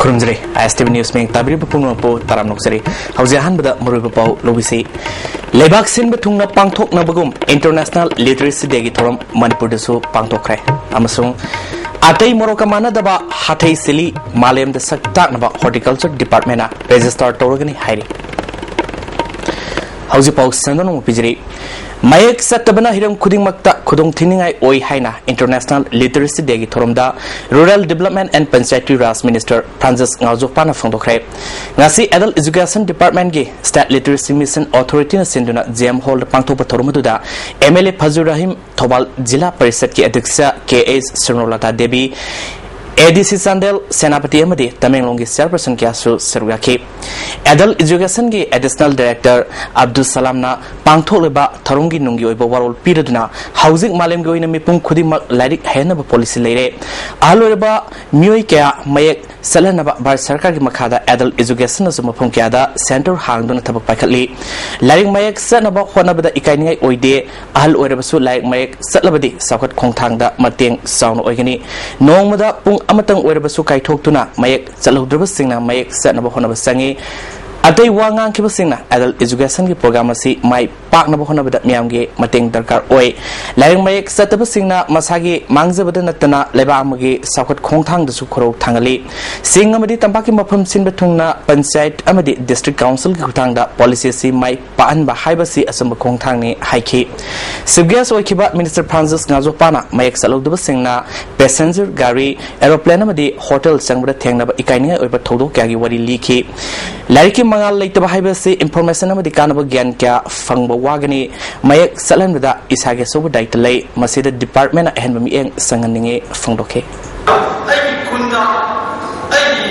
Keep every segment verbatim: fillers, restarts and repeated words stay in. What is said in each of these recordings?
ꯈꯨꯔꯨꯝꯖꯔꯤ꯫ ꯑꯥꯏ ꯑꯦꯁ T V news ꯃꯤꯡ ꯇꯥꯕꯤꯔꯤꯕ ꯄꯨꯝꯅꯃꯛꯄꯨ ꯇꯔꯥꯝꯅ ꯑꯣꯛꯆꯔꯤ꯫ ꯍꯧꯖꯤꯛ ꯑꯍꯥꯟꯕꯗ ꯃꯔꯨꯑꯣꯏꯕ ꯄꯥꯎ ꯂꯧꯕꯤꯁꯤ꯫ ꯂꯩꯕꯥꯛ ꯁꯤꯟꯕ ꯊꯨꯡꯅ ꯄꯥꯡꯊꯣꯛꯅꯕꯒꯨꯝ International Literacy Day ꯒꯤ ꯊꯧꯔꯝ ꯃꯅꯤꯄꯨꯔꯗꯁꯨ ꯄꯥꯡꯊꯣꯛꯈ꯭ꯔꯦ꯫ ꯑꯃꯁꯨꯡ ꯑꯇꯩ ꯃꯣꯔꯣꯛꯀ ꯃꯥꯟꯅꯗꯕ ꯍꯥꯊꯩ ꯁꯤꯂꯤ ꯃꯥꯂꯦꯝꯗ ꯁꯛ ꯇꯥꯛꯅꯕ Horticulture Department ꯅ register ꯇꯧꯔꯒꯅꯤ ꯍꯥꯏꯔꯤ꯫ ꯍꯧꯖꯤꯛ ꯄꯥꯎ ꯁꯟꯗꯣꯛꯅ ꯑꯃꯨꯛ ꯄꯤꯖꯔꯤ꯫ ꯃꯌꯦꯛ ꯆꯠꯇꯕꯅ ꯍꯤꯔꯝ ꯈꯨꯗꯤꯡꯃꯛꯇ ꯈꯨꯗꯣꯡꯊꯤꯅꯤꯡꯉꯥꯏ ꯑꯣꯏ ꯍꯥꯏꯅ International Literacy Day ꯒꯤ ꯊꯧꯔꯝꯗ Rural Development and Panchayati Raj Minister Francis ꯉꯥꯖꯣꯄꯥꯅ ꯐꯣꯡꯗꯣꯛꯈ꯭ꯔꯦ꯫ ꯉꯁꯤ Adult Education Department ꯀꯤ State Literacy Mission Authority ꯅ ꯁꯤꯟꯗꯨꯅ J M Hall ꯗ ꯄꯥꯡꯊꯣꯛꯄ ꯊꯧꯔꯝ ꯑꯗꯨꯗ M L A ꯐꯖꯨꯔ Rahim, Thoubal ꯖꯤꯂꯥ ꯄꯔꯤꯁꯠꯀꯤ ꯑꯗ꯭ꯌꯛꯁ ꯀꯦ ꯑꯦꯁ ꯁ꯭ꯔꯤꯃꯂꯇꯥ ꯗꯦꯕꯤ, ꯑꯦ ꯗꯤ ꯁꯤ ꯆꯥꯟꯗꯦꯜ, ꯁꯦꯅꯥꯄꯇꯤ ꯑꯃꯗꯤ ꯇꯃꯦꯡꯂꯣꯡꯒꯤ chairperson ꯀꯌꯥꯁꯨ ꯁꯔꯨꯛ ꯌꯥꯈꯤ꯫ Adult Education ꯒꯤ Additional Director ꯑꯕꯗꯨꯜ ꯁꯂꯥꯝꯅ ꯄꯥꯡꯊꯣꯛꯂꯤꯕ ꯊꯧꯔꯝꯒꯤ ꯅꯨꯡꯒꯤ ꯑꯣꯏꯕ ꯋꯥꯔꯣꯜ ꯄꯤꯔꯗꯨꯅ ꯍꯧꯖꯤꯛ ꯃꯥꯂꯦꯝꯒꯤ ꯑꯣꯏꯅ ꯃꯤꯄꯨꯝ ꯈꯨꯗꯤꯡꯃꯛ ꯂꯥꯏꯔꯤꯛ ꯍꯩꯍꯟꯅꯕ policy ꯂꯩꯔꯦ꯫ ꯑꯍꯜ ꯑꯣꯏꯔꯕ ꯃꯤꯑꯣꯏ ꯀꯌꯥ ꯃꯌꯦꯛ ꯆꯠꯍꯟꯅꯕ ꯚꯥꯔꯠ ꯁꯔꯀꯥꯔꯒꯤ ꯃꯈꯥꯗ Adult Education ꯅꯁꯨ ꯃꯐꯝ ꯀꯌꯥꯗ center ꯍꯥꯡꯗꯨꯅ ꯊꯕꯛ ꯄꯥꯏꯈꯠꯂꯤ꯫ ꯂꯥꯏꯔꯤꯛ ꯃꯌꯦꯛ ꯆꯠꯅꯕ ꯍꯣꯠꯅꯕꯗ ꯏꯀꯥꯏꯅꯤꯡꯉꯥꯏ ꯑꯣꯏꯗꯦ꯫ ꯑꯍꯜ ꯑꯣꯏꯔꯕꯁꯨ ꯂꯥꯏꯔꯤꯛ ꯃꯌꯦꯛ ꯆꯠꯂꯕꯗꯤ ꯆꯥꯎꯈꯠ ꯈꯣꯡꯊꯥꯡꯗ ꯃꯇꯦꯡ ꯆꯥꯎꯅ ꯑꯣꯏꯒꯅꯤ꯫ ꯅꯣꯡꯃꯗ ꯄꯨꯡ ꯑꯃꯇꯪ ꯑꯣꯏꯔꯕꯁꯨ ꯀꯥꯏꯊꯣꯛꯇꯨꯅ ꯃꯌꯦꯛ ꯆꯠꯍꯧꯗ꯭ꯔꯕꯁꯤꯡꯅ ꯃꯌꯦꯛ ꯆꯠꯅꯕ ꯍꯣꯠꯅꯕ ꯆꯪꯏ꯫ ꯑꯇꯩ ꯋꯥ ꯉꯥꯡꯈꯤꯕꯁꯤꯡꯅ Adult Education ꯒꯤ program ꯑꯁꯤ ꯃꯥꯏ ꯄꯥꯛꯅꯕ ꯍꯣꯠꯅꯕꯗ ꯃꯤꯌꯥꯝꯒꯤ ꯃꯇꯦꯡ ꯗꯔꯀꯥꯔ ꯑꯣꯏ꯫ ꯂꯥꯏꯔꯤꯛ ꯃꯌꯦꯛ ꯆꯠꯇꯕꯁꯤꯡꯅ ꯃꯁꯥꯒꯤ ꯃꯥꯡꯖꯕꯗ ꯅꯠꯇꯅ ꯂꯩꯕꯥꯛ ꯑꯃꯒꯤ ꯆꯥꯎꯈꯠ ꯈꯣꯡꯊꯥꯡꯗꯁꯨ ꯈꯨꯔꯧ ꯊꯥꯡꯍꯜꯂꯤ꯫ ꯆꯤꯡ ꯑꯃꯗꯤ ꯇꯝꯄꯥꯛꯀꯤ ꯃꯐꯝ ꯁꯤꯟꯕ ꯊꯨꯡꯅ ꯄꯟꯆꯥꯌꯠ ꯑꯃꯗꯤ district council ꯒꯤ ꯈꯨꯠꯊꯥꯡꯗ policy ꯑꯁꯤ ꯃꯥꯏ ꯄꯥꯛꯍꯟꯕ ꯍꯥꯏꯕꯁꯤ ꯑꯆꯨꯝꯕ ꯈꯣꯡꯊꯥꯡꯅꯤ ꯍꯥꯏꯈꯤ꯫ Chief guest ꯑꯣꯏꯈꯤꯕ Minister ꯐ꯭ꯔꯥꯟꯁꯤꯁ ꯉꯥꯖꯣꯄꯥꯅ ꯃꯌꯦꯛ ꯆꯠꯍꯧꯗꯕꯁꯤꯡꯅ passenger ꯒꯥꯔꯤ, aeroplane ꯑꯃꯗꯤ hotel ꯆꯪꯕꯗ ꯊꯦꯡꯅꯕ ꯏꯀꯥꯏꯅꯤꯡꯉꯥꯏ ꯑꯣꯏꯕ ꯊꯧꯗꯣꯛ ꯀꯌꯥꯒꯤ ꯋꯥꯔꯤ ꯂꯤꯈꯤ꯫ ꯂꯥꯏꯔꯤꯛꯀꯤ ꯃꯉꯥꯜ ꯂꯩꯇꯕ ꯍꯥꯏꯕꯁꯤ information ꯑꯃꯗꯤ ꯀꯥꯟꯅꯕ ꯒ꯭ꯌꯥꯟ ꯀꯌꯥ ꯐꯪꯕ ꯋꯥꯒꯅꯤ꯫ ꯃꯌꯦꯛ ꯆꯠꯍꯟꯕꯗ ꯏꯁꯥꯒꯤ ꯑꯆꯧꯕ ꯗꯥꯏꯇ ꯂꯩ꯫ ꯃꯁꯤꯗ department ꯅ ꯑꯍꯦꯟꯕ ꯃꯤꯠꯌꯦꯡ ꯆꯪꯍꯟꯅꯤꯡꯏ ꯐꯣꯡꯗꯣꯛꯈꯤ꯫ ꯑꯩꯒꯤ ꯈꯨꯟꯗ ꯑꯩꯒꯤ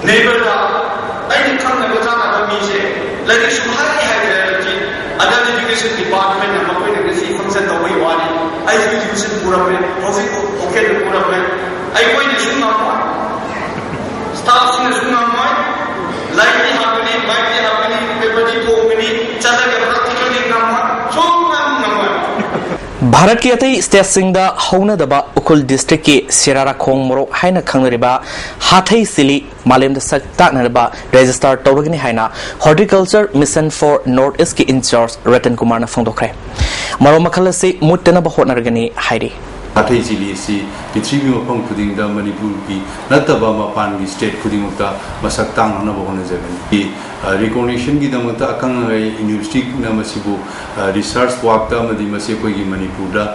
neighbour ꯗ ꯑꯩꯅ ꯈꯪꯅꯕ ꯆꯥꯅꯕ ꯃꯤꯁꯦ ꯂꯥꯏꯔꯤꯛ ꯁꯨꯡꯍꯩ ꯍꯩꯇ꯭ꯔꯦ ꯍꯥꯏꯕꯁꯤ Adult Education Department ꯅ ꯃꯈꯣꯏꯅ ꯉꯁꯤ function ꯇꯧꯕꯒꯤ ꯋꯥꯅꯤ꯫ ꯑꯩꯁꯨ education ꯄꯨꯔꯝꯃꯦ, ꯍꯧꯖꯤꯛ pocket ꯇ ꯄꯨꯔꯝꯃꯦ꯫ ꯑꯩꯈꯣꯏꯅꯁꯨ ꯉꯝꯃꯣꯏ, staff ꯁꯤꯡꯅꯁꯨ ꯉꯝꯃꯣꯏ꯫ ꯂꯥꯏꯔꯤꯛꯇꯤ ꯍꯥꯞꯀꯅꯤ, bike ꯇꯤ ꯍꯥꯞꯀꯅꯤ, paper ꯗꯤ ꯐꯣꯡꯒꯅꯤ, ꯆꯠꯂꯒ practical ꯗꯤ ꯉꯝꯃꯣꯏ, ꯁꯨꯡꯉꯝ ꯉꯝꯃꯣꯏ꯫ ꯚꯥꯔꯠꯀꯤ ꯑꯇꯩ ꯁ꯭ꯇꯦꯠꯁꯤꯡꯗ ꯍꯧꯅꯗꯕ ꯎꯈ꯭ꯔꯨꯜ ꯗꯤꯁꯇ꯭ꯔꯤꯛꯀꯤ ꯁꯤꯔꯥꯔꯥꯈꯣꯡ ꯃꯣꯔꯣꯛ ꯍꯥꯏꯅ ꯈꯪꯅꯔꯤꯕ ꯍꯥꯊꯩ ꯆꯤꯂꯤ ꯃꯥꯂꯦꯝꯗ ꯁꯛ ꯇꯥꯛꯅꯅꯕ ꯔꯦꯖꯤꯁꯇꯥꯔ ꯇꯧꯔꯒꯅꯤ ꯍꯥꯏꯅ Horticulture Mission for North East ꯀꯤ ꯏꯟꯆꯥꯔꯖ ꯔꯇꯟ ꯀꯨꯃꯥꯔꯅ ꯐꯣꯡꯗꯣꯛꯈ꯭ꯔꯦ꯫ ꯃꯔꯣ ꯃꯈꯜ ꯑꯁꯤ ꯃꯨꯠꯇꯅꯕ ꯍꯣꯠꯅꯔꯒꯅꯤ ꯍꯥꯏꯔꯤ꯫ ꯍꯥꯊꯩ ꯆꯤꯂꯤ ꯑꯁꯤ ꯄ꯭ꯔꯤꯊꯤꯕꯤ ꯃꯐꯝ ꯈꯨꯗꯤꯡꯗ ꯃꯅꯤꯄꯨꯔꯒꯤ ꯅꯠꯇꯕ ꯃꯄꯥꯟꯒꯤ ꯁ꯭ꯇꯦꯠ ꯈꯨꯗꯤꯡꯃꯛꯇ ꯃꯁꯛ ꯇꯥꯛꯅꯅꯕ ꯍꯣꯠꯅꯖꯒꯅꯤ꯫ ꯑ, ꯔꯤꯀꯣꯒꯅꯤꯁꯟꯒꯤꯗꯃꯛꯇ ꯑꯈꯪ ꯑꯍꯩ ꯌꯨꯅꯤꯚꯔꯁꯤꯇꯤꯅ ꯃꯁꯤꯕꯨ, ꯑ, ꯔꯤꯁꯔꯁ ꯋꯥꯛꯇ ꯑꯃꯗꯤ ꯃꯁꯤ ꯑꯩꯈꯣꯏꯒꯤ ꯃꯅꯤꯄꯨꯔꯗ,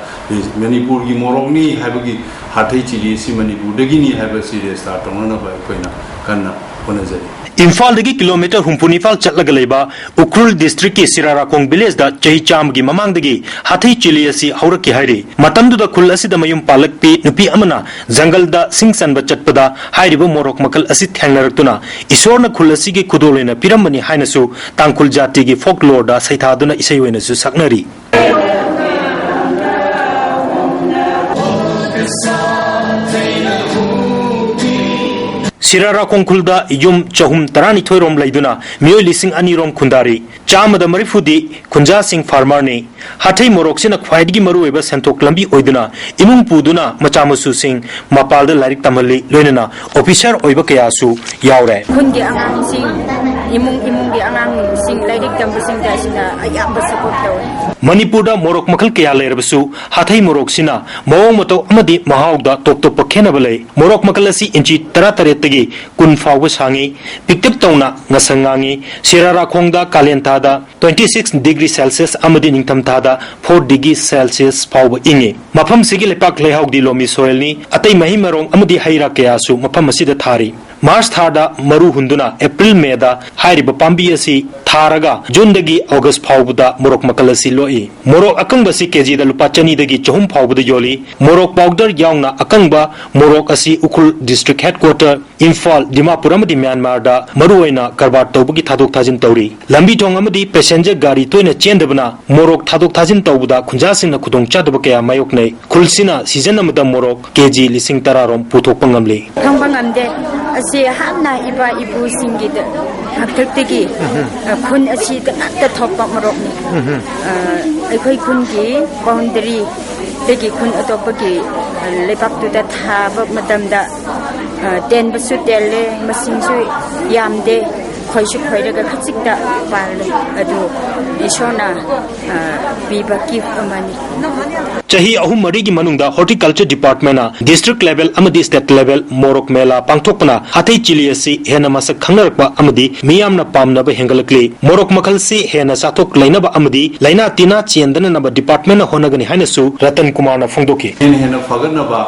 ꯃꯅꯤꯄꯨꯔꯒꯤ ꯃꯣꯔꯣꯛꯅꯤ ꯍꯥꯏꯕꯒꯤ ꯍꯥꯊꯩ ꯆꯤꯂꯤ ꯑꯁꯤ ꯃꯅꯤꯄꯨꯔꯗꯒꯤꯅꯤ ꯍꯥꯏꯕꯁꯤ ꯔꯦꯖꯤꯁꯇꯥꯔ ꯇꯧꯅꯅꯕ ꯑꯩꯈꯣꯏꯅ ꯀꯟꯅ ꯍꯣꯠꯅꯖꯔꯤ꯫ ꯏꯝꯐꯥꯜꯗꯒꯤ ꯀꯤꯂꯣꯃꯤꯇꯔ ꯍꯨꯝꯐꯨ ꯅꯤꯄꯥꯜ ꯆꯠꯂꯒ ꯂꯩꯕ ꯎꯈ꯭ꯔꯨꯜ ꯗꯤꯁꯇ꯭ꯔꯤꯛꯀꯤ ꯁꯤꯔꯥꯔꯥꯈꯣꯡ ꯚꯤꯂꯦꯖꯇ ꯆꯍꯤ ꯆꯥꯝꯃꯒꯤ ꯃꯃꯥꯡꯗꯒꯤ ꯍꯥꯊꯩ ꯆꯤꯂꯤ ꯑꯁꯤ ꯍꯧꯔꯛꯈꯤ ꯍꯥꯏꯔꯤ꯫ ꯃꯇꯝꯗꯨꯗ ꯈꯨꯜ ꯑꯁꯤꯗ ꯃꯌꯨꯝ ꯄꯥꯜꯂꯛꯄꯤ ꯅꯨꯄꯤ ꯑꯃꯅ ꯖꯪꯒꯜꯗ ꯁꯤꯡ ꯆꯟꯕ ꯆꯠꯄꯗ ꯍꯥꯏꯔꯤꯕ ꯃꯣꯔꯣꯛ ꯃꯈꯜ ꯑꯁꯤ ꯊꯦꯡꯅꯔꯛꯇꯨꯅ ꯏꯁꯣꯔꯅ ꯈꯨꯜ ꯑꯁꯤꯒꯤ ꯈꯨꯗꯣꯜ ꯑꯣꯏꯅ ꯄꯤꯔꯝꯕꯅꯤ ꯍꯥꯏꯅꯁꯨ ꯇꯥꯡꯈꯨꯜ ꯖꯥꯇꯤꯒꯤ ꯐꯣꯛꯂꯣꯔꯗ ꯁꯩꯊꯥꯗꯨꯅ ꯏꯁꯩ ꯑꯣꯏꯅꯁꯨ ꯁꯛꯅꯔꯤ꯫ ꯁꯤꯔꯥꯔꯥꯈꯣꯡ ꯈꯨꯜꯗ ꯌꯨꯝ ꯆꯍꯨꯝ ꯇꯔꯥꯅꯤꯊꯣꯏ ꯔꯣꯝ ꯂꯩꯗꯨꯅ ꯃꯤꯑꯣꯏ ꯂꯤꯁꯤꯡ ꯑꯅꯤ ꯔꯣꯝ ꯈꯨꯟꯗꯥꯔꯤ꯫ ꯆꯥꯝꯃꯗ ꯃꯔꯤꯐꯨꯗꯤ ꯈꯨꯟꯖꯥꯁꯤꯡ ꯐꯥꯔꯃꯔꯅꯤ꯫ ꯍꯥꯊꯩ ꯃꯣꯔꯣꯛꯁꯤꯅ ꯈ꯭ꯋꯥꯏꯗꯒꯤ ꯃꯔꯨꯑꯣꯏꯕ ꯁꯦꯟꯊꯣꯛ ꯂꯝꯕꯤ ꯑꯣꯏꯗꯨꯅ ꯏꯃꯨꯡ ꯄꯨꯗꯨꯅ ꯃꯆꯥ ꯃꯁꯨꯁꯤꯡ ꯃꯄꯥꯜꯗ ꯂꯥꯏꯔꯤꯛ ꯇꯝꯍꯜꯂꯤ, ꯂꯣꯏꯅꯅ ꯑꯣꯐꯤꯁꯥꯔ ꯑꯣꯏꯕ ꯀꯌꯥꯁꯨ ꯌꯥꯎꯔꯦ꯫ ꯈꯨꯟꯒꯤ ꯑꯉꯥꯡꯁꯤꯡ, ꯏꯃꯨꯡ ꯏꯃꯨꯡꯒꯤ ꯑꯉꯥꯡꯁꯤꯡ ꯂꯥꯏꯔꯤꯛ ꯇꯝꯕꯁꯤꯡꯗ ꯑꯁꯤꯅ ꯑꯌꯥꯝꯕ ꯁꯄꯣꯔꯠ ꯇꯧꯋꯤ꯫ ꯃꯅꯤꯄꯨꯔꯗ ꯃꯣꯔꯣꯛ ꯃꯈꯜ ꯀꯌꯥ ꯂꯩꯔꯕꯁꯨ ꯍꯥꯊꯩ ꯃꯣꯔꯣꯛꯁꯤꯅ ꯃꯑꯣꯡ ꯃꯇꯧ ꯑꯃꯗꯤ ꯃꯍꯥꯎꯗ ꯇꯣꯞ ꯇꯣꯞꯄ ꯈꯦꯠꯅꯕ ꯂꯩ꯫ ꯃꯣꯔꯣꯛ ꯃꯈꯜ ꯑꯁꯤ ꯏꯟꯆꯤ ꯇꯔꯥꯇꯔꯦꯠꯇꯒꯤ ꯀꯨꯟ ꯐꯥꯎꯕ ꯁꯥꯡꯉꯤ, ꯄꯤꯛꯇꯛ ꯇꯧꯅ ꯉꯁꯪ ꯉꯥꯡꯉꯤ꯫ ꯁꯤꯔꯥꯔꯥꯈꯣꯡꯗ ꯀꯥꯂꯦꯟ ꯊꯥꯗ twenty six degree Celsius ꯑꯃꯗꯤ ꯅꯤꯡꯊꯝꯊꯥꯗ four degree Celsius ꯐꯥꯎꯕ ꯏꯪꯉꯤ꯫ ꯃꯐꯝꯁꯤꯒꯤ ꯂꯩꯄꯥꯛ ꯂꯩꯍꯥꯎꯗꯤ ꯂꯣꯃꯤ ꯁꯣꯏꯜꯅꯤ꯫ ꯑꯇꯩ ꯃꯍꯩ ꯃꯔꯣꯡ ꯑꯃꯗꯤ ꯍꯩ ꯔꯥ ꯀꯌꯥꯁꯨ ꯃꯐꯝ ꯑꯁꯤꯗ ꯊꯥꯔꯤ꯫ ꯃꯥꯔꯆ ꯊꯥꯗ ꯃꯔꯨ ꯍꯨꯟꯗꯨꯅ ꯑꯦꯄ꯭ꯔꯤꯜ ꯃꯦꯗ ꯍꯥꯏꯔꯤꯕ ꯄꯥꯝꯕꯤ ꯑꯁꯤ ꯊꯥꯔꯒ ꯖꯨꯟꯗꯒꯤ ꯑꯣꯒꯁ ꯐꯥꯎꯕꯗ ꯃꯣꯔꯣꯛ ꯃꯈꯜ ꯑꯁꯤ ꯂꯣꯛꯏ꯫ ꯃꯣꯔꯣꯛ ꯑꯀꯪꯕꯁꯤ ꯀꯦꯖꯤꯗ ꯂꯨꯄꯥ ꯆꯅꯤꯗꯒꯤ ꯆꯍꯨꯝ ꯐꯥꯎꯕꯗ ꯌꯣꯜꯂꯤ꯫ ꯃꯣꯔꯣꯛ ꯄꯥꯎꯗꯔ ꯌꯥꯎꯅ ꯑꯀꯪꯕ ꯃꯣꯔꯣꯛ ꯑꯁꯤ ꯎꯈ꯭ꯔꯨꯜ ꯗꯤꯁꯇ꯭ꯔꯤꯛ ꯍꯦꯗꯀ꯭ꯋꯥꯇꯔ, ꯏꯝꯐꯥꯜ, ꯗꯤꯃꯥꯄꯨꯔ ꯑꯃꯗꯤ ꯃ꯭ꯌꯥꯟꯃꯥꯔꯗ ꯃꯔꯨꯑꯣꯏꯅ ꯀꯔꯕꯥꯔ ꯇꯧꯕꯒꯤ ꯊꯥꯗꯣꯛ ꯊꯥꯖꯤꯟ ꯇꯧꯔꯤ꯫ ꯂꯝꯕꯤ ꯊꯣꯡ ꯑꯃꯗꯤ ꯄꯦꯁꯦꯟꯖꯔ ꯒꯥꯔꯤ ꯇꯣꯏꯅ ꯆꯦꯟꯗꯕꯅ ꯃꯣꯔꯣꯛ ꯊꯥꯗꯣꯛ ꯊꯥꯖꯤꯟ ꯇꯧꯕꯗ ꯈꯨꯟꯖꯥꯁꯤꯡꯅ ꯈꯨꯗꯣꯡꯆꯥꯗꯕ ꯀꯌꯥ ꯃꯥꯌꯣꯛꯅꯩ꯫ ꯈꯨꯜꯁꯤꯅ ꯁꯤꯖꯟ ꯑꯃꯗ ꯃꯣꯔꯣꯛ ꯀꯦꯖꯤ ꯂꯤꯁꯤꯡ ꯇꯔꯥ ꯔꯣꯝ ꯄꯨꯊꯣꯛꯄ ꯉꯝꯂꯤ꯫ ꯈꯪꯕ ꯉꯝꯗꯦ꯫ ꯑꯁꯤ ꯍꯥꯟꯅ ꯏꯄꯥ ꯏꯄꯨꯁꯤꯡꯒꯤ ꯍꯥꯛꯇꯛꯇꯒꯤ, ꯑ, ꯈꯨꯟ ꯑꯁꯤꯗ ꯉꯥꯛꯇ ꯊꯣꯛꯄ ꯃꯣꯔꯣꯛꯅꯤ꯫ ꯑ, ꯑꯩꯈꯣꯏ ꯈꯨꯟꯒꯤ ꯕꯥꯎꯟꯗꯔꯤꯗꯒꯤ ꯈꯨꯟ ꯑꯇꯣꯞꯄꯒꯤ, ꯑ, ꯂꯩꯕꯥꯛꯇꯨꯗ ꯊꯥꯕ ꯃꯇꯝꯗ, ꯑ, ꯇꯦꯟꯕꯁꯨ ꯇꯦꯜꯂꯦ, ꯃꯁꯤꯡꯁꯨ ꯌꯥꯝꯗꯦ, ꯈꯣꯏꯁꯨ ꯈꯣꯏꯔꯒ ꯈꯖꯤꯛꯇ ꯄꯥꯜꯂꯦ꯫ ꯑꯗꯨ ꯏꯁꯣꯔꯅ, ꯑ, ꯄꯤꯕ ꯒꯤꯐ ꯑꯃꯅꯤ꯫ ꯆꯍꯤ ꯑꯍꯨꯝ ꯃꯔꯤꯒꯤ ꯃꯅꯨꯡꯗ ꯍꯣꯔꯇꯤꯀꯜꯆꯔ ꯗꯤꯄꯥꯔꯠꯃꯦꯟꯅ ꯗꯤꯁꯇ꯭ꯔꯤꯛ ꯂꯦꯚꯦꯜ ꯑꯃꯗꯤ ꯁ꯭ꯇꯦꯠ ꯂꯦꯚꯦꯜ ꯃꯣꯔꯣꯛ ꯃꯦꯂꯥ ꯄꯥꯡꯊꯣꯛꯄꯅ ꯍꯥꯊꯩ ꯆꯤꯂꯤ ꯑꯁꯤ ꯍꯦꯟꯅ ꯃꯁꯛ ꯈꯪꯅꯔꯛꯄ ꯑꯃꯗꯤ ꯃꯤꯌꯥꯝꯅ ꯄꯥꯝꯅꯕ ꯍꯦꯟꯒꯠꯂꯛꯂꯤ꯫ ꯃꯣꯔꯣꯛ ꯃꯈꯜꯁꯤ ꯍꯦꯟꯅ ꯆꯥꯊꯣꯛ ꯂꯩꯅꯕ ꯑꯃꯗꯤ ꯂꯥꯏꯅꯥ ꯇꯤꯟꯅꯥ ꯆꯦꯟꯗꯅꯅꯕ ꯗꯤꯄꯥꯔꯠꯃꯦꯟꯅ ꯍꯣꯠꯅꯒꯅꯤ ꯍꯥꯏꯅꯁꯨ ꯔꯇꯟ ꯀꯨꯃꯥꯔꯅ ꯐꯣꯡꯗꯣꯛꯈꯤ꯫ ꯍꯦꯟꯅ ꯍꯦꯟꯅ ꯐꯒꯠꯅꯕ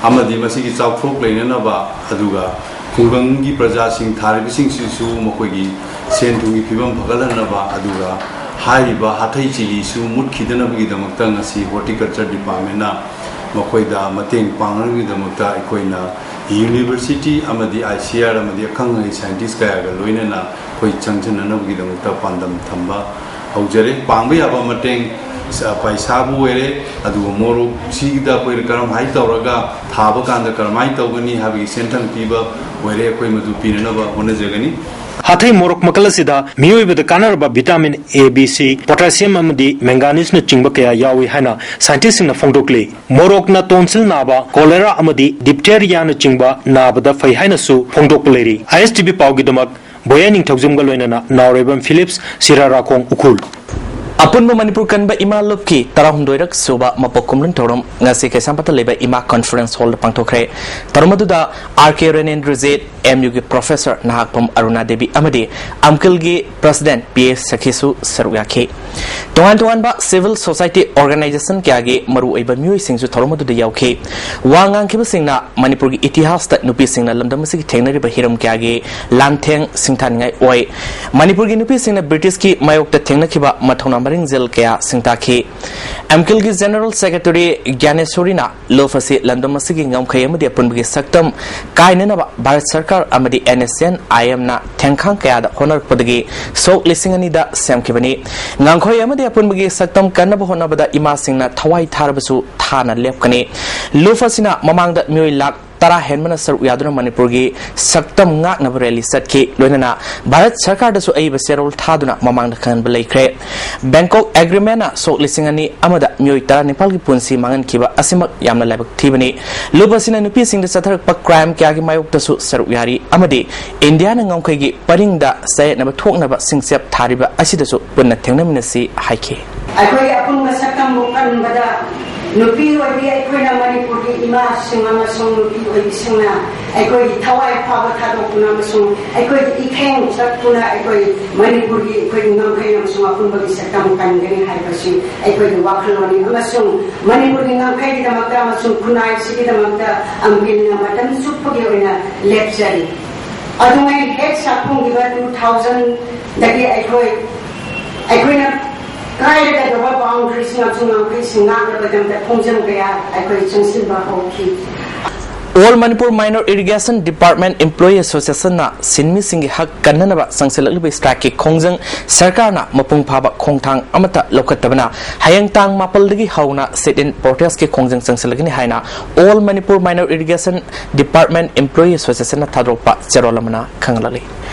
ꯑꯃꯗꯤ ꯃꯁꯤꯒꯤ ꯆꯥꯎꯊꯣꯛ ꯂꯩꯅꯅꯕ, ꯑꯗꯨꯒ ꯈꯨꯡꯒꯪꯒꯤ ꯄ꯭ꯔꯖꯥꯁꯤꯡ ꯊꯥꯔꯤꯕꯁꯤꯡꯁꯤꯁꯨ ꯃꯈꯣꯏꯒꯤ ꯁꯦꯟ ꯊꯨꯝꯒꯤ ꯐꯤꯕꯝ ꯐꯒꯠꯍꯟꯅꯕ, ꯑꯗꯨꯒ ꯍꯥꯏꯔꯤꯕ ꯍꯥꯊꯩ ꯆꯤꯂꯤꯁꯨ ꯃꯨꯠꯈꯤꯗꯅꯕꯒꯤꯗꯃꯛꯇ ꯉꯁꯤ ꯍꯣꯔꯇꯤꯀꯜꯆꯔ ꯗꯤꯄꯥꯔꯠꯃꯦꯟꯅ ꯃꯈꯣꯏꯗ ꯃꯇꯦꯡ ꯄꯥꯡꯅꯕꯒꯤꯗꯃꯛꯇ ꯑꯩꯈꯣꯏꯅ ꯌꯨꯅꯤꯚꯔꯁꯤꯇꯤ ꯑꯃꯗꯤ ꯑꯥꯏ ꯁꯤ ꯑꯥꯔ ꯑꯃꯗꯤ ꯑꯈꯪ ꯑꯍꯩ ꯁꯥꯏꯟꯇꯤꯁ ꯀꯌꯥꯒ ꯂꯣꯏꯅꯅ ꯑꯩꯈꯣꯏ ꯆꯪꯁꯤꯟꯅꯅꯕꯒꯤꯗꯃꯛꯇ ꯄꯥꯟꯗꯝ ꯊꯝꯕ ꯍꯧꯖꯔꯦ꯫ ꯄꯥꯡꯕ ꯌꯥꯕ ꯃꯇꯦꯡ, ꯁ-, ꯄꯩꯁꯥꯕꯨ ꯑꯣꯏꯔꯦ, ꯑꯗꯨꯒ ꯃꯣꯔꯣꯛꯁꯤꯗ ꯑꯩꯈꯣꯏꯅ ꯀꯔꯝꯍꯥꯏꯅ ꯇꯧꯔꯒ ꯊꯥꯕ ꯀꯥꯟꯗ ꯀꯔꯝꯍꯥꯏꯅ ꯇꯧꯒꯅꯤ ꯍꯥꯏꯕꯒꯤ ꯁꯦꯟꯊꯪ ꯄꯤꯕ ꯑꯣꯏꯔꯦ, ꯑꯩꯈꯣꯏ ꯃꯗꯨ ꯄꯤꯅꯅꯕ ꯍꯣꯠꯅꯖꯒꯅꯤ꯫ ꯍꯥꯊꯩ ꯃꯣꯔꯣꯛ ꯃꯈꯜ ꯑꯁꯤꯗ ꯃꯤꯑꯣꯏꯕꯗ ꯀꯥꯟꯅꯔꯕ ꯚꯤꯇꯥꯃꯤꯟ ꯑꯦ, ꯕꯤ, ꯁꯤ, ꯄꯣꯇꯥꯁꯤꯌꯝ ꯑꯃꯗꯤ ꯃꯦꯡꯒꯥꯅꯤꯁꯅꯆꯤꯡꯕ ꯀꯌꯥ ꯌꯥꯎꯏ ꯍꯥꯏꯅ ꯁꯥꯏꯟꯇꯤꯁꯁꯤꯡꯅ ꯐꯣꯡꯗꯣꯛꯂꯤ꯫ ꯃꯣꯔꯣꯛꯅ ꯇꯣꯟꯁꯤꯜ ꯅꯥꯕ, ꯀꯣꯂꯦꯔꯥ ꯑꯃꯗꯤ ꯗꯤꯞꯊꯦꯔꯤꯌꯥꯅꯆꯤꯡꯕ ꯅꯥꯕꯗ ꯐꯩ ꯍꯥꯏꯅꯁꯨ ꯐꯣꯡꯗꯣꯛꯄ ꯂꯩꯔꯤ꯫ ꯑꯥꯏ ꯑꯦꯁ ꯇꯤ ꯚꯤ ꯄꯥꯎꯒꯤꯗꯃꯛ ꯕꯣꯌꯥ ꯅꯤꯡꯊꯧꯖꯝꯒ ꯂꯣꯏꯅꯅ ꯅꯥꯎꯔꯦꯝꯕꯝ ꯐꯤꯂꯤꯞꯁ, ꯁꯤꯔꯥꯔꯥꯈꯣꯡ, ꯎꯈ꯭ꯔꯨꯜ꯫ ꯑꯄꯨꯟꯕ ꯃꯅꯤꯄꯨꯔ ꯀꯟꯕ ꯏꯃꯥ ꯂꯨꯞꯀꯤ ꯇꯔꯥꯍꯨꯝꯗꯣꯏꯔꯛ ꯁꯨꯕ ꯃꯄꯣꯛ ꯀꯨꯝꯂꯣꯟ ꯊꯧꯔꯝ ꯉꯁꯤ ꯀꯩꯁꯥꯝꯄꯥꯠꯇ ꯂꯩꯕ ꯏꯃꯥ ꯀꯟꯐꯔꯦꯟꯁ ꯍꯣꯜꯗ ꯄꯥꯡꯊꯣꯛꯈ꯭ꯔꯦ꯫ ꯊꯧꯔꯝ ꯑꯗꯨꯗ ꯑꯥꯔ ꯀꯦ ꯔꯦꯅꯦꯟꯗ꯭ꯔꯖꯤꯠ, ꯑꯦꯝ ꯌꯨꯒꯤ ꯄ꯭ꯔꯣꯐꯦꯁꯔ ꯅꯍꯥꯛꯄꯝ ꯑꯔꯨꯅꯥ ꯗꯦꯕꯤ ꯑꯃꯗꯤ ꯑꯝꯀꯤꯜꯒꯤ ꯄ꯭ꯔꯁꯤꯗꯦꯟꯠ ꯄꯤ ꯑꯦ ꯁꯈꯤꯁꯨ ꯁꯔꯨꯛ ꯌꯥꯈꯤ꯫ ꯇꯣꯉꯥꯟ ꯇꯣꯉꯥꯟꯕ ꯁꯤꯚꯤꯜ ꯁꯣꯁꯥꯏꯇꯤ ꯑꯣꯔꯒꯅꯥꯏꯖꯦꯁꯟ ꯀꯌꯥꯒꯤ ꯃꯔꯨꯑꯣꯏꯕ ꯃꯤꯑꯣꯏꯁꯤꯡꯁꯨ ꯊꯧꯔꯝ ꯑꯗꯨꯗ ꯌꯥꯎꯈꯤ꯫ ꯋꯥ ꯉꯥꯡꯈꯤꯕꯁꯤꯡꯅ ꯃꯅꯤꯄꯨꯔꯒꯤ ꯏꯇꯤꯍꯥꯁꯇ ꯅꯨꯄꯤꯁꯤꯡꯅ ꯂꯝꯗꯝ ꯑꯁꯤꯒꯤ ꯊꯦꯡꯅꯔꯤꯕ ꯍꯤꯔꯝ ꯀꯌꯥꯒꯤ ꯂꯥꯟꯊꯦꯡ ꯁꯤꯡꯊꯥꯅꯤꯡꯉꯥꯏ ꯑꯣꯏ꯫ ꯃꯅꯤꯄꯨꯔꯒꯤ ꯅꯨꯄꯤꯁꯤꯡꯅ ꯕ꯭ꯔꯤꯇꯤꯁꯀꯤ ꯃꯥꯌꯣꯛꯇ ꯊꯦꯡꯅꯈꯤꯕ ꯃꯊꯧꯅꯥ ꯃꯔꯤꯡꯖꯦꯜ ꯀꯌꯥ ꯁꯤꯡꯇꯥꯈꯤ꯫ ꯑꯦꯝꯀꯤꯜꯒꯤ ꯖꯦꯅꯔꯦꯜ ꯁꯦꯀ꯭ꯔꯦꯇꯔꯤ ꯒ꯭ꯌꯥꯅꯦꯁꯣꯔꯤꯅ ꯂꯨꯞ ꯑꯁꯤ ꯂꯝꯗꯝ ꯑꯁꯤꯒꯤ ꯉꯝꯈꯩ ꯑꯃꯗꯤ ꯑꯄꯨꯟꯕꯒꯤ ꯁꯛꯇꯝ ꯀꯥꯏꯅꯅꯕ ꯚꯥꯔꯠ ꯁꯔꯀꯥꯔ ꯑꯃꯗꯤ ꯑꯦꯟ ꯑꯦꯁ ꯑꯦꯟ ꯑꯥꯏ ꯑꯦꯝꯅ ꯊꯦꯡꯈꯥꯡ ꯀꯌꯥꯗ ꯍꯣꯠꯅꯔꯛꯄꯗꯒꯤ ꯁꯣꯛ ꯂꯤꯁꯤꯡ ꯑꯅꯤꯗ ꯁꯦꯝꯈꯤꯕꯅꯤ꯫ ꯉꯝꯈꯩ ꯑꯃꯗꯤ ꯑꯄꯨꯟꯕꯒꯤ ꯁꯛꯇꯝ ꯀꯟꯅꯕ ꯍꯣꯠꯅꯕꯗ ꯏꯃꯥꯁꯤꯡꯅ ꯊꯋꯥꯏ ꯊꯥꯔꯕꯁꯨ ꯊꯥꯅ ꯂꯦꯞꯀꯅꯤ꯫ ꯂꯨꯞ ꯑꯁꯤꯅ ꯃꯃꯥꯡꯗ ꯃꯤꯑꯣꯏ ꯂꯥꯈ ꯇꯔꯥ ꯍꯦꯟꯕꯅ ꯁꯔꯨꯛ ꯌꯥꯗꯨꯅ ꯃꯅꯤꯄꯨꯔꯒꯤ ꯁꯛꯇꯝ ꯉꯥꯛꯅꯕ ꯔꯦꯂꯤ ꯆꯠꯈꯤ꯫ ꯂꯣꯏꯅꯅ ꯚꯥꯔꯠ ꯁꯔꯀꯥꯔꯗꯁꯨ ꯑꯏꯕ ꯆꯦꯔꯣꯜ ꯊꯥꯗꯨꯅ ꯃꯃꯥꯡꯗ ꯈꯪꯍꯟꯕ ꯂꯩꯈ꯭ꯔꯦ꯫ ꯕꯦꯡꯀꯣꯛ ꯑꯦꯒ꯭ꯔꯤꯃꯦꯟꯅ ꯁꯣꯛ ꯂꯤꯁꯤꯡ ꯑꯅꯤ ꯑꯃꯗ ꯃꯤꯑꯣꯏ ꯇꯔꯥꯅꯤꯄꯥꯜꯒꯤ ꯄꯨꯟꯁꯤ ꯃꯥꯡꯍꯟꯈꯤꯕ ꯑꯁꯤꯃꯛ ꯌꯥꯝꯅ ꯂꯥꯏꯕꯛ ꯊꯤꯕꯅꯤ꯫ ꯂꯨꯞ ꯑꯁꯤꯅ ꯅꯨꯄꯤꯁꯤꯡꯗ ꯆꯠꯊꯔꯛꯄ ꯀ꯭ꯔꯥꯏꯝ ꯀꯌꯥꯒꯤ ꯃꯥꯌꯣꯛꯇꯁꯨ ꯁꯔꯨꯛ ꯌꯥꯔꯤ ꯑꯃꯗꯤ ꯏꯟꯗꯤꯌꯥꯅ ꯉꯝꯈꯩꯒꯤ ꯄꯔꯤꯡꯗ ꯆꯌꯦꯠꯅꯕ ꯊꯣꯛꯅꯕ ꯁꯤꯡꯆꯞ ꯊꯥꯔꯤꯕ ꯑꯁꯤꯗꯁꯨ ꯄꯨꯟꯅ ꯊꯦꯡꯅꯃꯤꯟꯅꯁꯤ ꯍꯥꯏꯈꯤ꯫ ꯑꯩꯈꯣꯏꯒꯤ ꯑꯄꯨꯟꯕ ꯁꯛꯇꯝꯕꯨ ꯀꯟꯕꯗ ꯅꯨꯄꯤ ꯑꯣꯏꯕꯤ ꯑꯩꯈꯣꯏꯅ ꯃꯅꯤꯄꯨꯔꯒꯤ ꯏꯃꯥꯁꯤꯡ ꯑꯃꯁꯨꯡ ꯅꯨꯄꯤ ꯑꯣꯏꯕꯤꯁꯤꯡꯅ ꯑꯩꯈꯣꯏꯒꯤ ꯊꯋꯥꯏ ꯐꯥꯕ ꯊꯥꯗꯣꯛꯇꯨꯅ ꯑꯃꯁꯨꯡ ꯑꯩꯈꯣꯏꯒꯤ ꯏꯊꯦꯡ ꯆꯠꯇꯨꯅ ꯑꯩꯈꯣꯏ ꯃꯅꯤꯄꯨꯔꯒꯤ ꯑꯩꯈꯣꯏꯒꯤ ꯉꯝꯈꯩ ꯑꯃꯁꯨꯡ ꯑꯄꯨꯟꯕꯒꯤ ꯁꯛꯇꯝ ꯀꯟꯒꯅꯤ ꯍꯥꯏꯕꯁꯤ ꯑꯩꯈꯣꯏꯒꯤ ꯋꯥꯈꯜꯂꯣꯟꯅꯤ꯫ ꯑꯃꯁꯨꯡ ꯃꯅꯤꯄꯨꯔꯒꯤ ꯉꯝꯈꯩꯒꯤꯗꯃꯛꯇ ꯑꯃꯁꯨꯡ ꯈꯨꯟꯅꯥꯏꯁꯤꯒꯤꯗꯃꯛꯇ ꯑꯝꯕꯤꯜꯅ ꯃꯇꯝ ꯆꯨꯞꯄꯒꯤ ꯑꯣꯏꯅ ꯂꯦꯞꯆꯔꯤ꯫ ꯑꯗꯨꯉꯩ ꯍꯦꯛ ꯁꯥꯐꯣꯡꯈꯤꯕ two thousand ꯗꯒꯤ ꯑꯩꯈꯣꯏ, ꯑꯩꯈꯣꯏꯅ ꯀꯥꯏꯔꯒꯗꯕ boundaries ꯑꯃꯁꯨꯡ ꯉꯝꯈꯩꯁꯤꯡ ꯉꯥꯛꯅꯕꯒꯤꯗꯃꯛꯇ ꯈꯣꯡꯖꯪ ꯀꯌꯥ ꯑꯩꯈꯣꯏ ꯆꯪꯁꯤꯟꯕ ꯍꯧꯈꯤ꯫ All Manipur Minor Irrigation Department Employee Associationꯅ ꯁꯤꯟꯃꯤꯁꯤꯡꯒꯤ ꯍꯛ ꯀꯟꯅꯅꯕ ꯆꯪꯁꯤꯜꯂꯛꯂꯤꯕ strikeꯀꯤ ꯈꯣꯡꯖꯪ ꯁꯔꯀꯥꯔꯅ ꯃꯄꯨꯡ ꯐꯥꯕ ꯈꯣꯡꯊꯥꯡ ꯑꯃꯠꯇ ꯂꯧꯈꯠꯇꯕꯅ ꯍꯌꯦꯡ ꯇꯥꯡ ꯃꯥꯄꯜꯗꯒꯤ ꯍꯧꯅ sit-in protestꯀꯤ ꯈꯣꯡꯖꯪ ꯆꯪꯁꯤꯜꯂꯒꯅꯤ ꯍꯥꯏꯅ All Manipur Minor Irrigation Department Employee Associationꯅ ꯊꯥꯗꯣꯔꯛꯄ ꯆꯦꯔꯣꯜ ꯑꯃꯅ ꯈꯪꯍꯜꯂꯛꯂꯤ꯫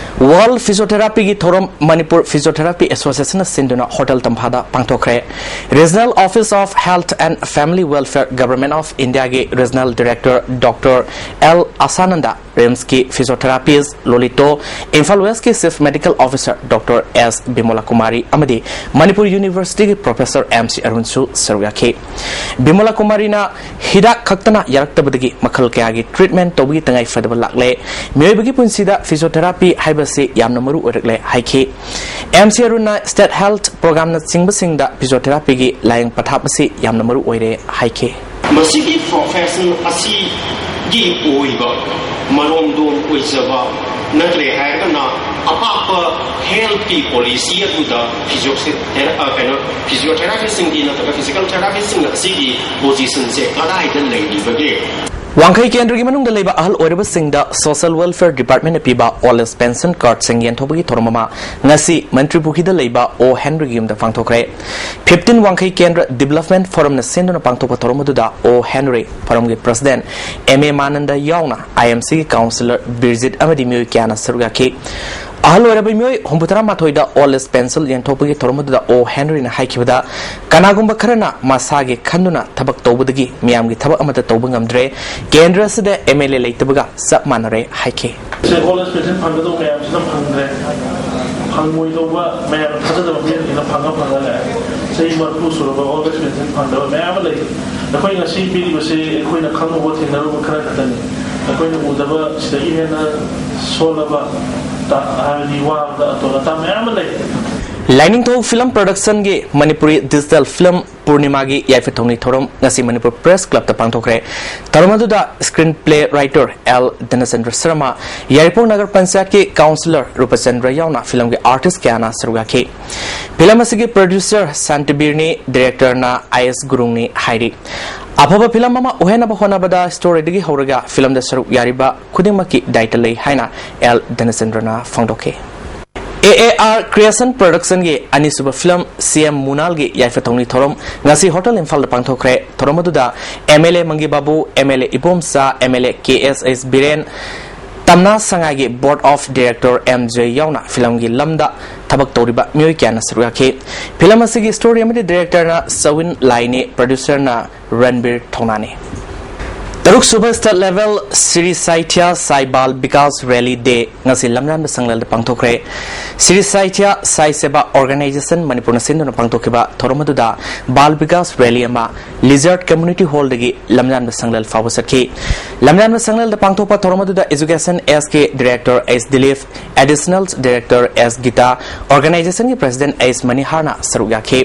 World Physiotherapyꯒꯤ ꯊꯧꯔꯝ Manipur Physiotherapy Associationꯅ ꯁꯤꯟꯗꯨꯅ ꯍꯣꯇꯦꯜ ꯇꯝꯐꯥꯗ ꯄꯥꯡꯊꯣꯛꯈ꯭ꯔꯦ꯫ Regional Office of Health and Family Welfare, Government of Indiaꯒꯤ Regional Director Doctor L Asananda, RIMSꯀꯤ physiotherapist ꯂꯣꯂꯤꯇꯣ, ꯏꯝꯐꯥꯜ Westꯀꯤ Chief Medical Officer Doctor S Bimola Kumari ꯑꯃꯗꯤ ꯃꯅꯤꯄꯨꯔ Universityꯒꯤ Professor M C ꯑꯔꯨꯟꯁꯨ ꯁꯔꯨꯛ ꯌꯥꯈꯤ꯫ ꯕꯤꯃꯣꯂꯥ ꯀꯨꯃꯥꯔꯤꯅ ꯍꯤꯗꯥꯛ ꯈꯛꯇꯅ ꯌꯥꯔꯛꯇꯕꯗꯒꯤ ꯃꯈꯜ ꯀꯌꯥꯒꯤ treatment ꯇꯧꯕꯒꯤ ꯇꯉꯥꯏ ꯐꯗꯕ ꯂꯥꯛꯂꯦ꯫ ꯃꯤꯑꯣꯏꯕꯒꯤ ꯄꯨꯟꯁꯤꯗ physiotherapy ꯍꯥꯏꯕꯁꯤ ꯌꯥꯝꯅ ꯃꯔꯨ ꯑꯣꯏꯔꯛꯂꯦ ꯍꯥꯏꯈꯤ꯫ M C ꯑꯔꯨꯟꯅ state health programꯅꯆꯤꯡꯕꯁꯤꯡꯗ physiotherapyꯒꯤ ꯂꯥꯌꯦꯡ ꯄꯊꯥꯞ ꯑꯁꯤ ꯌꯥꯝꯅ ꯃꯔꯨ ꯑꯣꯏꯔꯦ ꯍꯥꯏꯈꯤ꯫ ꯃꯁꯤꯒꯤ profession ꯑꯁꯤꯒꯤ ꯑꯣꯏꯕ ꯃꯔꯣꯝꯗꯣꯝ ꯑꯣꯏꯖꯕ ꯅꯠꯇ꯭ꯔꯦ ꯍꯥꯏꯔꯒꯅ ꯑꯄꯥꯛꯄ healthꯀꯤ policy ꯑꯗꯨꯗ physiother-, ꯑ, ꯀꯩꯅꯣ, physiotherapistꯁꯤꯡꯒꯤ ꯅꯠꯇ꯭ꯔꯒ physical therapistꯁꯤꯡ ꯑꯁꯤꯒꯤ positionꯁꯦ ꯀꯗꯥꯏꯗ ꯂꯩꯔꯤꯕꯒꯦ? ꯋꯥꯡꯈꯩ ꯀꯦꯟꯗ꯭ꯔꯒꯤ ꯃꯅꯨꯡꯗ ꯂꯩꯕ ꯑꯍꯜ ꯑꯣꯏꯔꯕꯁꯤꯡꯗ Social Welfare Department ꯅ ꯄꯤꯕ Old Age Pension Card ꯁꯤꯡ ꯌꯦꯟꯊꯣꯛꯄꯒꯤ ꯊꯧꯔꯝ ꯑꯃ ꯉꯁꯤ ꯃꯟꯇ꯭ꯔꯤ ꯄꯨꯈ꯭ꯔꯤꯗ ꯂꯩꯕ ꯑꯣ ꯍꯦꯟꯔꯤꯒꯤ ꯌꯨꯝꯗ ꯄꯥꯡꯊꯣꯛꯈ꯭ꯔꯦ꯫ Fifteen ꯋꯥꯡꯈꯩ ꯀꯦꯟꯗ꯭ꯔ Development Forum ꯅ ꯁꯤꯟꯗꯨꯅ ꯄꯥꯡꯊꯣꯛꯄ ꯊꯧꯔꯝ ꯑꯗꯨꯗ ꯑꯣ ꯍꯦꯟꯔꯤ, forum ꯒꯤ president ꯑꯦꯝ ꯑꯦ ꯃꯥꯅꯟꯗ ꯌꯥꯎꯅ ꯑꯥꯏ ꯑꯦꯝ ꯁꯤ ꯒꯤ councillor ꯕꯤꯔꯖꯤꯠ ꯑꯃꯗꯤ ꯃꯤꯑꯣꯏ ꯀꯌꯥꯅ ꯁꯔꯨꯛ ꯌꯥꯈꯤ꯫ ꯑꯍꯜ ꯑꯣꯏꯔꯕ ꯃꯤꯑꯣꯏ ꯍꯨꯝꯐꯨꯇꯔꯥ ꯃꯥꯊꯣꯏꯗ Old Age Pension ꯌꯦꯟꯊꯣꯛꯄꯒꯤ ꯊꯧꯔꯝ ꯑꯗꯨꯗ ꯑꯣ ꯍꯦꯟꯔꯤꯅ ꯍꯥꯏꯈꯤꯕꯗ, ꯀꯅꯥꯒꯨꯝꯕ ꯈꯔꯅ ꯃꯁꯥꯒꯤ ꯈꯟꯗꯨꯅ ꯊꯕꯛ ꯇꯧꯕꯗꯒꯤ ꯃꯤꯌꯥꯝꯒꯤ ꯊꯕꯛ ꯑꯃꯠꯇ ꯇꯧꯕ ꯉꯝꯗ꯭ꯔꯦ꯫ ꯀꯦꯟꯗ꯭ꯔ ꯑꯁꯤꯗ ꯑꯦꯝ ꯑꯦꯜ ꯑꯦ ꯂꯩꯇꯕꯒ ꯆꯞ ꯃꯥꯟꯅꯔꯦ ꯍꯥꯏꯈꯤ꯫ ꯁꯦ, Old Age Pension ꯐꯪꯒꯗꯧꯕ ꯃꯌꯥꯝꯁꯤꯅ ꯐꯪꯗ꯭ꯔꯦ꯫ ꯐꯪꯉꯣꯏꯗꯧꯕ ꯃꯌꯥꯝ ꯊꯥꯖꯗꯕ ꯃꯤꯑꯣꯏꯁꯤꯡꯅ ꯐꯪꯉ ꯐꯪꯉ ꯂꯥꯛꯑꯦ꯫ ꯆꯍꯤ ꯃꯔꯤꯐꯨ ꯁꯨꯔꯕ Old Age Pension ꯐꯪꯗꯕ ꯃꯌꯥꯝ ꯑꯃ ꯂꯩ꯫ ꯑꯩꯈꯣꯏ ꯉꯁꯤ ꯄꯤꯔꯤꯕꯁꯤ ꯑꯩꯈꯣꯏꯅ ꯈꯪꯉꯨꯕ ꯊꯦꯡꯅꯔꯨꯕ ꯈꯔ ꯈꯛꯇꯅꯤ꯫ ꯑꯩꯈꯣꯏꯅ ꯎꯗꯕ ꯁꯤꯗꯒꯤ ꯍꯦꯟꯅ ꯁꯣꯜꯂꯕ ꯇ-, ꯍꯥꯏꯕꯗꯤ ꯋꯥꯕꯗ ꯑꯇꯣꯟ ꯑꯇꯥ ꯃꯌꯥꯝ ꯑꯃ ꯂꯩ꯫ ꯂꯥꯏꯅꯤꯡꯊꯧ Film Production ꯒꯤ ꯃꯅꯤꯄꯨꯔꯤ digital film ꯄꯨꯔꯅꯤꯃꯥꯒꯤ ꯌꯥꯏꯐ ꯊꯧꯅꯤ ꯊꯧꯔꯝ ꯉꯁꯤ ꯃꯅꯤꯄꯨꯔ Press Club ꯇ ꯄꯥꯡꯊꯣꯛꯈ꯭ꯔꯦ꯫ ꯊꯧꯔꯝ ꯑꯗꯨꯗ screenplay writer ꯑꯦꯜ ꯙꯅꯆꯟꯗ꯭ꯔ ꯁꯔꯃ, ꯌꯥꯏꯔꯤꯄꯣꯛ ꯅꯒꯔ ꯄꯟꯆꯥꯌꯠꯀꯤ councillor ꯔꯨꯄꯆꯟꯗ꯭ꯔ ꯌꯥꯎꯅ film ꯒꯤ artist ꯀꯌꯥꯅ ꯁꯔꯨꯛ ꯌꯥꯈꯤ꯫ Film ꯑꯁꯤꯒꯤ producer ꯁꯥꯟꯇꯕꯤꯔꯅꯤ, director ꯅ ꯑꯥꯏ ꯑꯦꯁ ꯒꯨꯔꯨꯡꯅꯤ ꯍꯥꯏꯔꯤ꯫ ꯑꯐꯕ film ꯑꯃ ꯑꯣꯏꯍꯟꯅꯕ ꯍꯣꯠꯅꯕꯗ story ꯗꯒꯤ ꯍꯧꯔꯒ film ꯗ ꯁꯔꯨꯛ ꯌꯥꯔꯤꯕ ꯈꯨꯗꯤꯡꯃꯛꯀꯤ ꯗꯥꯏꯇ ꯂꯩ ꯍꯥꯏꯅ ꯑꯦꯜ ꯙꯅꯆꯟꯗ꯭ꯔꯅ ꯐꯣꯡꯗꯣꯛꯈꯤ꯫ ꯑꯦ ꯑꯥꯔ Creation Production ꯒꯤ ꯑꯅꯤꯁꯨꯕ film ꯁꯤ ꯑꯦꯝ ꯃꯨꯅꯥꯜꯒꯤ ꯌꯥꯏꯐ ꯊꯧꯅꯤ ꯊꯧꯔꯝ ꯉꯁꯤ Hotel ꯏꯝꯐꯥꯜꯗ ꯄꯥꯡꯊꯣꯛꯈ꯭ꯔꯦ꯫ ꯊꯧꯔꯝ ꯑꯗꯨꯗ M L A Mangi Babu, M L A Ibomcha, M L A K S S Biren, ꯇꯝꯅꯥ ꯁꯉꯥꯏꯒꯤ Board of Director M J ꯌꯥꯎꯅ film ꯒꯤ ꯂꯝꯗ ꯊꯕꯛ ꯇꯧꯔꯤꯕ ꯃꯤꯑꯣꯏ ꯀꯌꯥꯅ ꯁꯔꯨꯛ ꯌꯥꯈꯤ꯫ Film ꯑꯁꯤꯒꯤ story ꯑꯃꯗꯤ director ꯅ ꯁꯋꯤꯟ ꯂꯥꯏꯅꯤ, producer ꯅ ꯔꯟꯕꯤꯔ ꯊꯧꯅꯥꯅꯤ꯫ ꯇꯔꯨꯛ ꯁꯨꯕ State Level ꯁ꯭ꯔꯤ ꯁꯥꯍꯤꯇ꯭ꯌ ꯁꯥꯏ ꯕꯥꯜ ꯕꯤꯀꯥꯁ ꯔꯦꯂꯤ ꯗꯦ ꯉꯁꯤ ꯂꯝꯌꯥꯟꯕ ꯁꯪꯂꯦꯜꯗ ꯄꯥꯡꯊꯣꯛꯈ꯭ꯔꯦ꯫ ꯁ꯭ꯔꯤ ꯁꯥꯍꯤꯇ꯭ꯌ ꯁꯥꯏ ꯁꯦꯕꯥ Organisation ꯃꯅꯤꯄꯨꯔꯅ ꯁꯤꯟꯗꯨꯅ ꯄꯥꯡꯊꯣꯛꯈꯤꯕ ꯊꯧꯔꯝ ꯑꯗꯨꯗ ꯕꯥꯜ ꯕꯤꯀꯥꯁ ꯔꯦꯂꯤ ꯑꯃ ꯂꯤꯖꯥꯔꯠ Community Hall ꯗꯒꯤ ꯂꯝꯌꯥꯟꯕ ꯁꯪꯂꯦꯜ ꯐꯥꯎꯕ ꯆꯠꯈꯤ꯫ ꯂꯝꯌꯥꯟꯕ ꯁꯪꯂꯦꯜꯗ ꯄꯥꯡꯊꯣꯛꯄ ꯊꯧꯔꯝ ꯑꯗꯨꯗ Education S K Director ꯑꯦꯁ ꯗꯤꯂꯤꯞ, Additional Director ꯑꯦꯁ ꯒꯤꯇꯥ, Organisation ꯒꯤ President ꯑꯦꯁ ꯃꯅꯤꯍꯥꯔꯅ ꯁꯔꯨꯛ ꯌꯥꯈꯤ꯫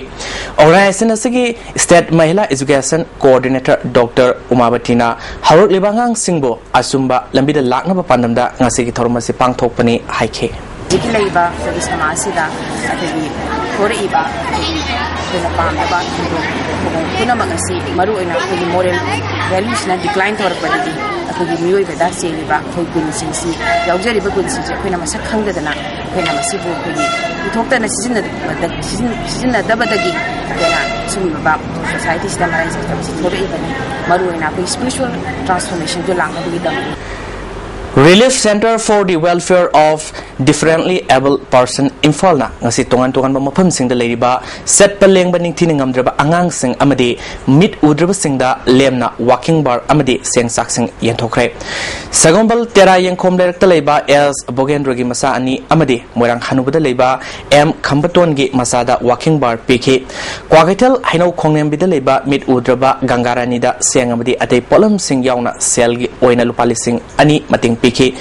Organisation ꯑꯁꯤꯒꯤ State ꯃꯍꯤꯂꯥ Education Coordinator Doctor ꯎꯃꯥꯕꯇꯤꯅ ꯍꯧꯔꯛꯂꯤꯕ ꯑꯉꯥꯡꯁꯤꯡꯕꯨ ꯑꯆꯨꯝꯕ ꯂꯝꯕꯤꯗ ꯂꯥꯛꯅꯕ ꯄꯥꯟꯗꯝꯗ ꯉꯁꯤꯒꯤ ꯊꯧꯔꯝ ꯑꯁꯤ ꯄꯥꯡꯊꯣꯛꯄꯅꯤ ꯍꯥꯏꯈꯤ꯫ ꯍꯧꯖꯤꯛꯀꯤ ꯂꯩꯔꯤꯕ ꯑꯩꯈꯣꯏꯒꯤ ꯁꯃꯥꯖꯁꯤꯗ ꯑꯩꯈꯣꯏꯒꯤ ꯊꯣꯔꯛꯏꯕ ꯑꯩꯈꯣꯏꯒꯤ ꯑꯩꯈꯣꯏꯅ ꯄꯥꯝꯗꯕ ꯊꯧꯗꯣꯛ ꯊꯧꯑꯣꯡ ꯄꯨꯝꯅꯃꯛ ꯑꯁꯤ ꯃꯔꯨꯑꯣꯏꯅ ꯑꯩꯈꯣꯏꯒꯤ ꯃꯣꯔꯦꯜ ꯚꯦꯂ꯭ꯌꯨꯁꯤꯅ ꯗꯤꯀ꯭ꯂꯥꯏꯟ ꯇꯧꯔꯛꯄꯗꯒꯤ ꯑꯩꯈꯣꯏꯒꯤ ꯃꯤꯑꯣꯏꯕꯗ ꯆꯦꯜꯂꯤꯕ ꯑꯩꯈꯣꯏ ꯒꯨꯟꯁꯤꯡꯁꯤ, ꯌꯥꯎꯖꯔꯤꯕ ꯒꯨꯟꯁꯤꯡꯁꯤ ꯑꯩꯈꯣꯏꯅ ꯃꯁꯛ ꯈꯪꯗꯗꯅ ꯑꯩꯈꯣꯏꯅ ꯃꯁꯤꯕꯨ ꯑꯩꯈꯣꯏꯒꯤ ꯄꯨꯊꯣꯛꯇꯅ ꯁꯤꯖꯤꯟꯅꯗꯕꯗ-, ꯁꯤꯖꯤꯟ-, ꯁꯤꯖꯤꯟꯅꯗꯕꯗꯒꯤ ꯑꯩꯈꯣꯏꯅ ꯁꯤꯒꯨꯝꯂꯕ ꯁꯣꯁꯥꯏꯇꯤꯁꯤꯗ ꯃꯔꯥꯏ ꯆꯠꯇꯕꯁꯤ ꯊꯣꯛꯂꯛꯏꯕꯅꯤ꯫ ꯃꯔꯨꯑꯣꯏꯅ ꯑꯩꯈꯣꯏ ꯁ꯭ꯄꯤꯔꯤꯆꯨꯋꯦꯜ ꯇ꯭ꯔꯥꯟꯁꯐꯣꯔꯃꯦꯁꯟꯗꯨ ꯂꯥꯛꯅꯕꯒꯤꯗꯃꯛ꯫ Relief Centre for the Welfare of Differently Abled Person ꯏꯝꯐꯥꯜꯅ ꯉꯁꯤ ꯇꯣꯉꯥꯟ ꯇꯣꯉꯥꯟꯕ ꯃꯐꯝꯁꯤꯡꯗ ꯂꯩꯔꯤꯕ ꯆꯠꯄ ꯂꯦꯡꯕ ꯅꯤꯡꯊꯤꯅ ꯉꯝꯗ꯭ꯔꯕ ꯑꯉꯥꯡꯁꯤꯡ ꯑꯃꯗꯤ ꯃꯤꯠ ꯎꯗ꯭ꯔꯕꯁꯤꯡꯗ ꯂꯦꯝꯅ ꯋꯥꯀꯤꯡ ꯕꯥꯔ ꯑꯃꯗꯤ ꯆꯦꯡ ꯆꯥꯛꯁꯤꯡ ꯌꯦꯟꯊꯣꯛꯈ꯭ꯔꯦ꯫ ꯁꯒꯣꯜꯕꯜ ꯇꯦꯔꯥ ꯌꯦꯡꯈꯣꯝ ꯂꯩꯔꯛꯇ ꯂꯩꯕ ꯑꯦꯁ ꯕꯣꯒꯦꯟꯗ꯭ꯔꯣꯒꯤ ꯃꯆꯥ ꯑꯅꯤ ꯑꯃꯗꯤ ꯃꯣꯏꯔꯥꯡ ꯍꯅꯨꯕꯗ ꯂꯩꯕ ꯑꯦꯝ ꯈꯝꯕꯇꯣꯟꯒꯤ ꯃꯆꯥꯗ ꯋꯥꯀꯤꯡ ꯕꯥꯔ ꯄꯤꯈꯤ꯫ ꯀ꯭ꯋꯥꯀꯩꯊꯦꯜ ꯍꯩꯅꯧ ꯈꯣꯡꯂꯦꯝꯕꯤꯗ ꯂꯩꯕ ꯃꯤꯠ ꯎꯗ꯭ꯔꯕ ꯒꯪꯒꯥꯔꯥꯅꯤꯗ ꯆꯦꯡ ꯑꯃꯗꯤ ꯑꯇꯩ ꯄꯣꯠꯂꯝꯁꯤꯡ ꯌꯥꯎꯅ ꯁꯦꯜꯒꯤ ꯑꯣꯏꯅ ꯂꯨꯄꯥ ꯂꯤꯁꯤꯡ ꯑꯅꯤ ꯃꯇꯦꯡ ꯄꯤꯈꯤ꯫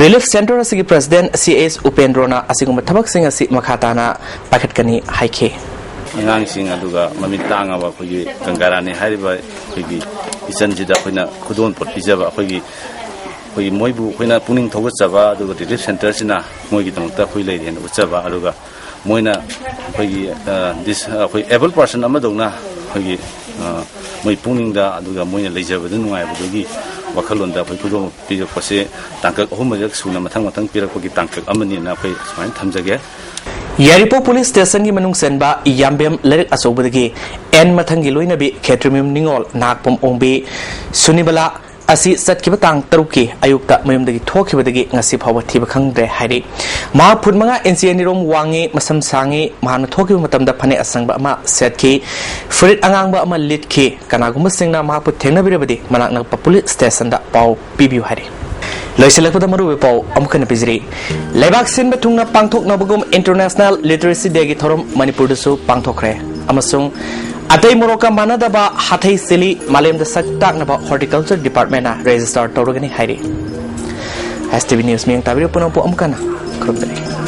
ꯔꯤꯂꯤꯐ ꯁꯦꯟꯇꯔ ꯑꯁꯤꯒꯤ ꯄ꯭ꯔꯁꯤꯗꯦꯟ ꯁꯤ ꯑꯦꯁ ꯎꯄꯦꯟꯗ꯭ꯔꯣꯅ ꯑꯁꯤꯒꯨꯝꯕ ꯊꯕꯛꯁꯤꯡ ꯑꯁꯤ ꯃꯈꯥ ꯇꯥꯅ ꯄꯥꯏꯈꯠꯀꯅꯤ ꯍꯥꯏꯈꯤ꯫ ꯑꯉꯥꯡꯁꯤꯡ ꯑꯗꯨꯒ ꯃꯃꯤꯠ ꯇꯥꯡꯉꯕ ꯑꯩꯈꯣꯏꯒꯤ ꯒꯪꯒꯥꯔꯥꯅꯤ ꯍꯥꯏꯔꯤꯕ ꯑꯩꯈꯣꯏꯒꯤ ꯏꯆꯟꯁꯤꯗ ꯑꯩꯈꯣꯏꯅ ꯈꯨꯗꯣꯜꯄꯣꯠ ꯄꯤꯖꯕ, ꯑꯩꯈꯣꯏꯒꯤ, ꯑꯩꯈꯣꯏꯒꯤ ꯃꯣꯏꯕꯨ ꯑꯩꯈꯣꯏꯅ ꯄꯨꯛꯅꯤꯡ ꯊꯧꯒꯠꯆꯕ, ꯑꯗꯨꯒ ꯔꯤꯂꯤꯐ ꯁꯦꯟꯇꯔꯁꯤꯅ ꯃꯣꯏꯒꯤꯗꯃꯛꯇ ꯑꯩꯈꯣꯏ ꯂꯩꯔꯦꯅ ꯎꯠꯆꯕ, ꯑꯗꯨꯒ ꯃꯣꯏꯅ ꯑꯩꯈꯣꯏꯒꯤ, ꯑ, ꯗꯤꯁ-, ꯑꯩꯈꯣꯏ ꯑꯦꯕꯜ ꯄꯥꯔꯁꯟ ꯑꯃꯗꯧꯅ ꯑꯩꯈꯣꯏꯒꯤ, ꯑ, ꯃꯣꯏ ꯄꯨꯛꯅꯤꯡꯗ ꯑꯗꯨꯒ ꯃꯣꯏꯅ ꯂꯩꯖꯕꯗ ꯅꯨꯡꯉꯥꯏꯕꯗꯨꯒꯤ ꯋꯥꯈꯜꯂꯣꯟꯗ ꯑꯩꯈꯣꯏ ꯈꯨꯗꯣꯜ ꯄꯤꯔꯛꯄꯁꯦ ꯇꯥꯡꯀꯛ ꯑꯍꯨꯝ ꯃꯔꯤꯔꯛ ꯁꯨꯅ ꯃꯊꯪ ꯃꯊꯪ ꯄꯤꯔꯛꯄꯒꯤ ꯇꯥꯡꯀꯛ ꯑꯃꯅꯤꯅ ꯑꯩꯈꯣꯏ ꯁꯨꯃꯥꯏꯅ ꯊꯝꯖꯒꯦ꯫ ꯌꯥꯏꯔꯤꯄꯣꯛ ꯄꯨꯂꯤꯁ ꯁ꯭ꯇꯦꯁꯟꯒꯤ ꯃꯅꯨꯡ ꯆꯟꯕ ꯌꯥꯝꯕꯦꯝ ꯂꯥꯏꯔꯤꯛ ꯑꯆꯧꯕꯗꯒꯤ ꯑꯦꯟ ꯃꯊꯪꯒꯤ ꯂꯣꯏꯅꯕꯤ ꯈꯦꯇ꯭ꯔꯤꯃꯌꯨꯝ ꯅꯤꯉꯣꯜ ꯅꯥꯍꯥꯛꯄꯝ ꯑꯣꯡꯕꯤ ꯁꯨꯅꯤꯕꯂꯥ ꯑꯁꯤ ꯆꯠꯈꯤꯕ ꯇꯥꯡ ꯇꯔꯨꯛꯀꯤ ꯑꯌꯨꯛꯇ ꯃꯌꯨꯝꯗꯒꯤ ꯊꯣꯛꯈꯤꯕꯗꯒꯤ ꯉꯁꯤ ꯐꯥꯎꯕ ꯊꯤꯕ ꯈꯪꯗ꯭ꯔꯦ ꯍꯥꯏꯔꯤ꯫ ꯃꯍꯥꯛ ꯐꯨꯠ ꯃꯉꯥ ꯏꯟꯆꯤ ꯑꯅꯤꯔꯣꯝ ꯋꯥꯡꯉꯤ, ꯃꯁꯝ ꯁꯥꯡꯉꯤ, ꯃꯍꯥꯛꯅ ꯊꯣꯛꯈꯤꯕ ꯃꯇꯝꯗ ꯐꯅꯦꯛ ꯑꯁꯪꯕ ꯑꯃ ꯁꯦꯠꯈꯤ, ꯐꯨꯔꯤꯠ ꯑꯉꯥꯡꯕ ꯑꯃ ꯂꯤꯠꯈꯤ꯫ ꯀꯅꯥꯒꯨꯝꯕꯁꯤꯡꯅ ꯃꯍꯥꯛꯄꯨ ꯊꯦꯡꯅꯕꯤꯔꯕꯗꯤ ꯃꯅꯥꯛ ꯅꯛꯄ ꯄꯨꯂꯤꯁ ꯁ꯭ꯇꯦꯁꯟꯗ ꯄꯥꯎ ꯄꯤꯕꯤꯌꯨ ꯍꯥꯏꯔꯤ꯫ ꯂꯣꯏꯁꯤꯜꯂꯛꯄꯗ ꯃꯔꯨꯑꯣꯏꯕ ꯄꯥꯎ ꯑꯃꯨꯛ ꯍꯟꯅ ꯄꯤꯖꯔꯤ꯫ ꯂꯩꯕꯥꯛ ꯁꯤꯟꯕ ꯊꯨꯡꯅ ꯄꯥꯡꯊꯣꯛꯅꯕꯒꯨꯝ International Literacy Day ꯒꯤ ꯊꯧꯔꯝ ꯃꯅꯤꯄꯨꯔꯗꯁꯨ ꯄꯥꯡꯊꯣꯛꯈ꯭ꯔꯦ ꯑꯃꯁꯨꯡ ꯑꯇꯩ ꯃꯣꯔꯣꯛꯀ ꯃꯥꯟꯅꯗꯕ ꯍꯥꯊꯩ ꯆꯤꯂꯤ ꯃꯥꯂꯦꯝꯗ ꯁꯛ ꯇꯥꯛꯅꯕ Horticulture Department ꯅ register ꯇꯧꯔꯒꯅꯤ ꯍꯥꯏꯔꯤ꯫ ꯑꯦꯁ ꯇꯤ ꯚꯤ News ꯃꯤꯠꯌꯦꯡ ꯇꯥꯕꯤꯔꯤꯕ ꯄꯨꯝꯅꯃꯛꯄꯨ ꯑꯃꯨꯛ ꯍꯟꯅ ꯈꯨꯔꯨꯝꯖꯔꯤ꯫